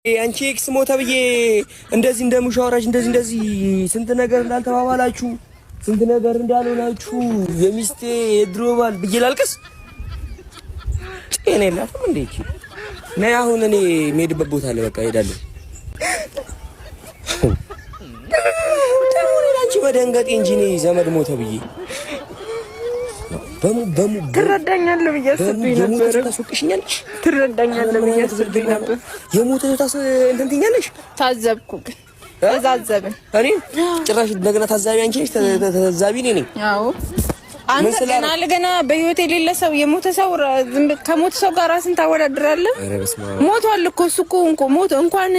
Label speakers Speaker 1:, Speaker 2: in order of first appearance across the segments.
Speaker 1: አንቺ ex ሞተ ብዬ እንደዚህ እንደ ሙሻወራሽ እንደዚህ እንደዚህ ስንት ነገር እንዳልተባባላችሁ፣ ስንት ነገር እንዳልሆናችሁ፣ የሚስቴ የድሮ ባል ብዬ ላልቅስ? ጤና የላትም እንዴ? ነይ አሁን እኔ የምሄድበት ቦታ አለ። በቃ እሄዳለሁ። አንቺ መደንገጤ እንጂ እኔ ዘመድ ሞተ ብዬ በሙ በሙ
Speaker 2: ትረዳኛለህ ብዬ አስቤ ነበር።
Speaker 1: ታስወቅሽኛለሽ።
Speaker 2: ትረዳኛለህ ብዬ አስቤ ነበር።
Speaker 1: የሞተ ሰው እንትን ትይኛለሽ።
Speaker 2: ታዘብኩ ግን ተዛዘብን።
Speaker 1: እኔ ጭራሽ እንደገና ታዛቢ አንቺ ነሽ፣ ታዛቢ እኔ ነኝ።
Speaker 2: አዎ አንተ ገና ለገና በህይወት የሌለ ሰው፣ የሞተ ሰው፣ ከሞተ ሰው ጋር ራስን ታወዳድራለህ? ሞቷል እኮ እሱ እኮ ሞቶ እንኳን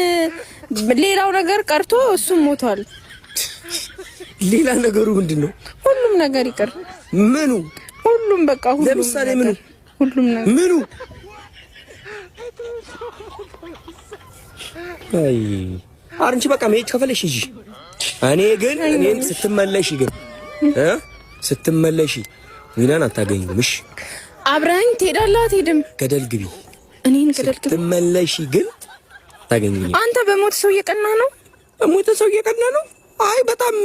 Speaker 2: ሌላው ነገር ቀርቶ እሱም ሞቷል።
Speaker 1: ሌላ ነገሩ ምንድን ነው?
Speaker 2: ሁሉም ነገር ይቅር።
Speaker 1: ምኑ?
Speaker 2: ሁሉም በቃ ሁሉም።
Speaker 1: ለምሳሌ ምኑ?
Speaker 2: ሁሉም ነገር
Speaker 1: ምኑ? አይ አንቺ በቃ መሄድ ከፈለሽ ሂጂ። እኔ ግን እኔን ስትመለሺ ግን ስትመለሺ ዊናን አታገኝም። እሺ
Speaker 2: አብረኸኝ ትሄዳለህ አትሄድም?
Speaker 1: ገደል ግቢ።
Speaker 2: እኔን ገደል ግቢ።
Speaker 1: ስትመለሺ ግን ታገኚኝ።
Speaker 2: አንተ በሞት ሰው እየቀና ነው።
Speaker 1: በሞተ ሰው እየቀና ነው። አይ በጣም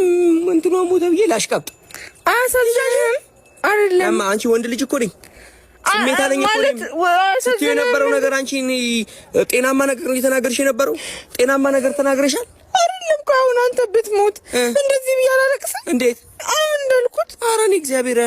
Speaker 1: እንትኗ ሞተ ብዬ ላሽቃብጥ።
Speaker 2: አያሳዝንህም? አይደለም
Speaker 1: አንቺ ወንድ ልጅ እኮ ነኝ፣ ስሜት አለኝ እኮ ነኝ። ስትይው የነበረው ነገር አንቺ ጤናማ ነገር ነው እየተናገርሽ የነበረው? ጤናማ ነገር ተናግረሻል።
Speaker 2: አይደለም እኮ አሁን አንተ ብትሞት እንደዚህ ብዬ አላለቅስም።
Speaker 1: እንዴት
Speaker 2: አሁን እንዳልኩት
Speaker 1: ኧረ እኔ እግዚአብሔር